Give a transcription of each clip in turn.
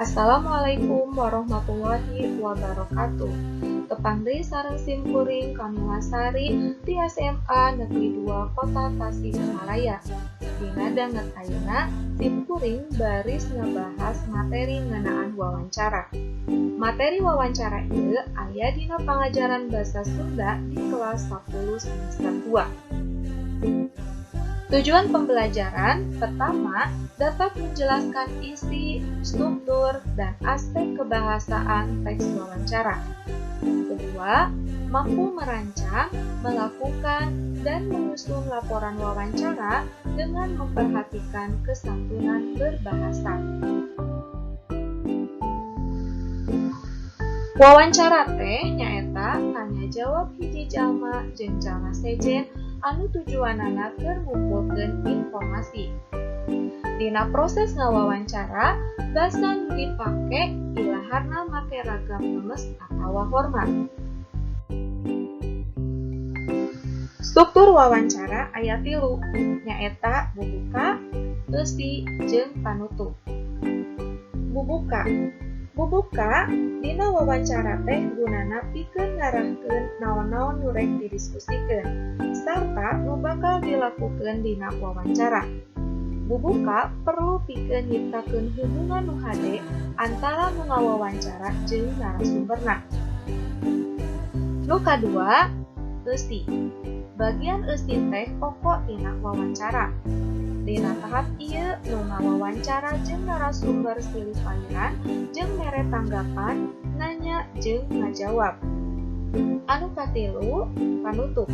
Assalamualaikum warahmatullahi wabarakatuh. Tepang deui sareng simkuring Kamila Sari ti SMA Negeri 2 Kota Tasikmalaya. Dina danget ayeuna simkuring baris ngebahas materi ngeunaan wawancara. Materi wawancara ieu aya dina pangajaran basa Sunda di kelas 10 semester 2. Tujuan pembelajaran pertama, dapat menjelaskan isi, struktur, dan aspek kebahasaan teks wawancara. Kedua, mampu merancang, melakukan, dan menyusun laporan wawancara dengan memperhatikan kesantunan berbahasa. Wawancara teh nyaeta tanya jawab hiji jalma jeung jalma sejen anu tujuanana keur ngumpulkeun informasi. Dina proses ngawawancara, basa nu dipake ilaharna make ragam lemes atawa hormat. Struktur wawancara aya tilu, nyaeta bubuka, eusi, jeung panutup. Bubuka. Bubuka dina wawancara teh gunana pikeun ngarahkeun naon-naon nu rek didiskusikeun sarta nu bakal dilakukeun dina wawancara. Bubuka perlu pikeun nyiptakeun hubungan nu hade antara nu ngawawancara jeung narasumberna. Nu kadua, eusi. Bagian eusi teh pokok tina wawancara. Dina tahap ieu nu ngawawancara jeung narasumber silih paliran jeung mere tanggapan, nanya jeung ngajawab. Anu katilu, panutup.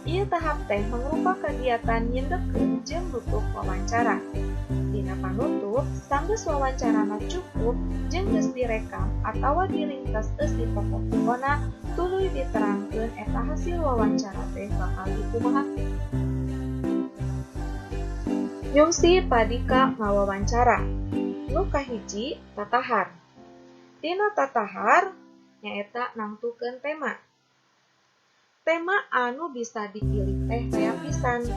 Ieu tahap teh mangrupa kagiatan nyindekkeun jeung nutup wawancara. Dina panutup, sanggeus wawancarana cukup jeung geus direkam atawa diringkes eusi pokok-pokona, tuluy diterangkeun eta hasil wawancara teh bakal dikumaha. Nyungsi padika ngawawancara. Nu kahiji, tatahar. Dina tatahar nyaeta nangtukeun tema. Tema anu bisa dipilih teh rea pisan.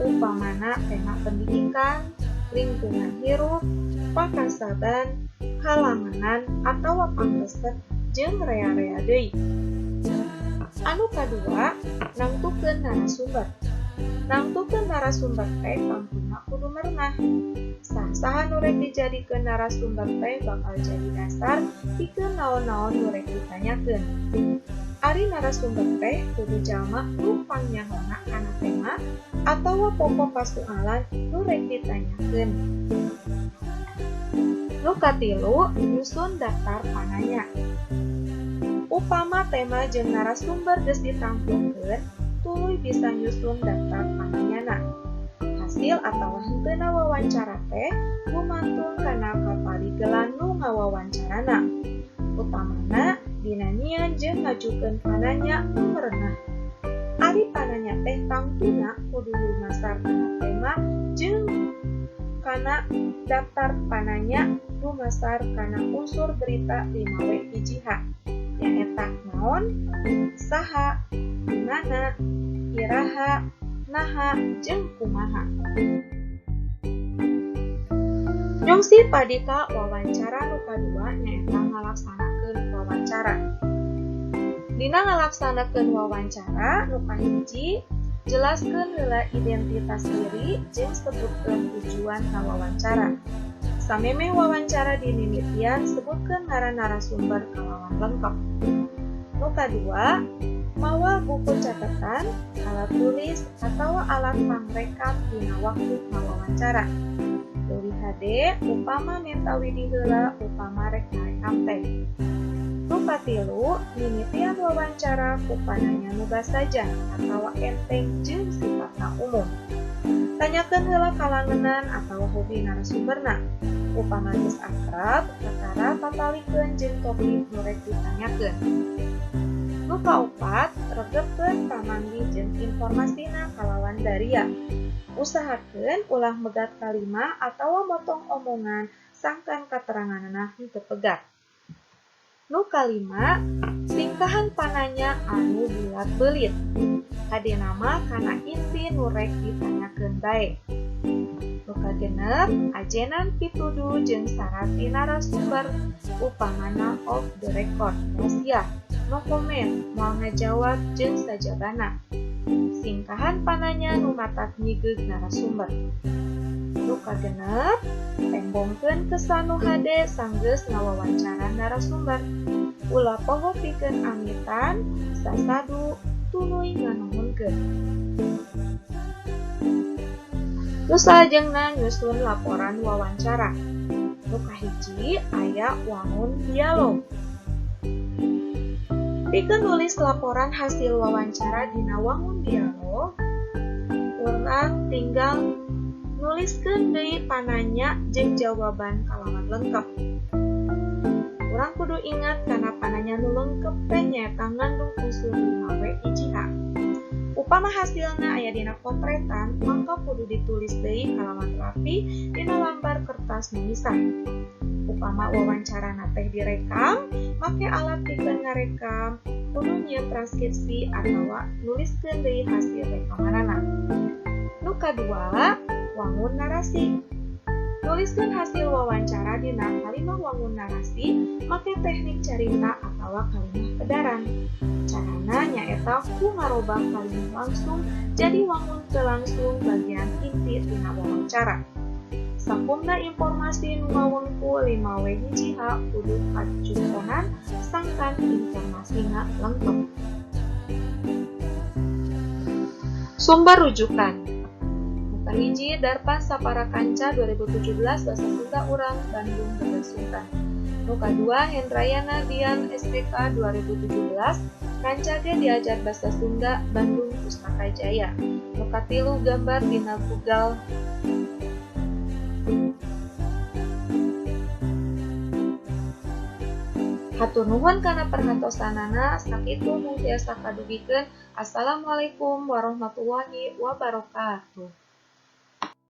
Upamana tema pendidikan, lingkungan hirup, pakasaban, halanganan atawa pangresep jeung rea-rea deui. Anu kadua, nangtukeun narasumber. Nangtukeun narasumber teh tangtuna kudu merenah. Saha-saha nu rek dijadikeun narasumber teh bakal jadi dasar pikeun naon-naon nu rek ditanyakeun. Ari narasumber teh kudu jalma nu pangnyahona kana tema atawa pokok pasualan nu rek ditanyakeun. Nu katilu, nyusun daftar pananya. Upama tema jeung narasumber geus ditangtukeun, tuluy bisa nyusun daftar pananyana. Hasil atawa henteuna wawancara teh gumantung kana kaparigelan nu ngawawancarana. Utamana dina nyieun jeung ngajukeun pananya nu merenah. Ari pananya teh tangtuna kudu dumasar kana tema jeung kana daftar pananya dumasar kana unsur berita 5W 1H. Nyaeta naon, saha, di mana, iraha, naha, jeung kumaha. Nyungsi padika wawancara nu kadua nyaeta ngalaksanakeun wawancara. Dina ngalaksanakeun wawancara nu kahiji, jelaskeun heula identitas diri jeung sebutkeun tujuan ngawawancara. Samemeh wawancara dimimitian, sebutkeun ngaran narasumber kalawan lengkap. Nu kadua, mawa buku catatan, alat tulis, atawa alat pangrekam dina waktu ngawawancara. Leuwih hade upama menta widi heula upama rek ngarekam teh. Nu katilu, mimitian wawancara ku pananya nu basaja atawa enteng jeung sifatna umum. Tanyakeun heula kalangenan atawa hobi narasumberna. Upama geus akrab, kakara patalikeun jeung topik nu rek ditanyakeun. Nu kaopat, regepkeun pamanggih jeung informasina kalawan daria. Usahakeun ulah megat kalima atawa motong omongan sangkan kateranganna henteu pegat. Nu kalima, singkahan pananya anu bulat-beulit. Kadena mah kana inti nu rek ditanyakeun bae. Nu kagenep, ajenan pituduh jeung sarat ti narasumber, upamana off the record, rahasia, no comment, moal ngajawab jeung sajabana. Singkahan pananya nu matak nyigeug narasumber. Nu kagenep, tembongkeun kesan nu hade sanggeus ngawawancara narasumber. Ulah poho pikeun amitan, sasadu, tuluy nganuhunkeun. Nu salajengna nyusun laporan wawancara. Nu kahiji aya wangun dialog. Pikeun nulis laporan hasil wawancara dina wangun dialog, urang tinggal nuliskeun deui pananya jeung jawaban kalawan lengkap. Urang kudu ingat kana pananya nu lengkep teh nyaeta ngandung unsur 5W 1H. Upama hasilna aya dina potretan, mangka kudu ditulis deui kalawan rapi dina lambar kertas nu misah. Upama wawancarana teh direkam, make alat pikeun ngarekam, kudu nyieun transkripsi atawa nuliskeun deui hasil rekamanana. Nu kadua, wangun narasi. Nuliskeun hasil wawancara dina kalimah wangun narasi make teknik carita atawa kalimah pedaran. Carana nyaeta ku ngarobah kalimah langsung jadi wangun teu langsung bagian inti tina wawancara. Sakumna informasi nu ngawengku 5W 1H kudu kacumponan sangkan informasina lengkep. Sumber rujukan. Kahiji Darpan Sapara Kanca 2017 Bahasa Sunda Urang Bandung Berdasultan. Nu kadua Hendrayana Dian SPK 2017 Rancage Diajar Bahasa Sunda Bandung Pustaka Jaya. Nu katilu gambar dina Google. Hatur nuhun kana perhatosanana, sakitu mung tiasa kadugikeun. Assalamualaikum warahmatullahi wabarakatuh.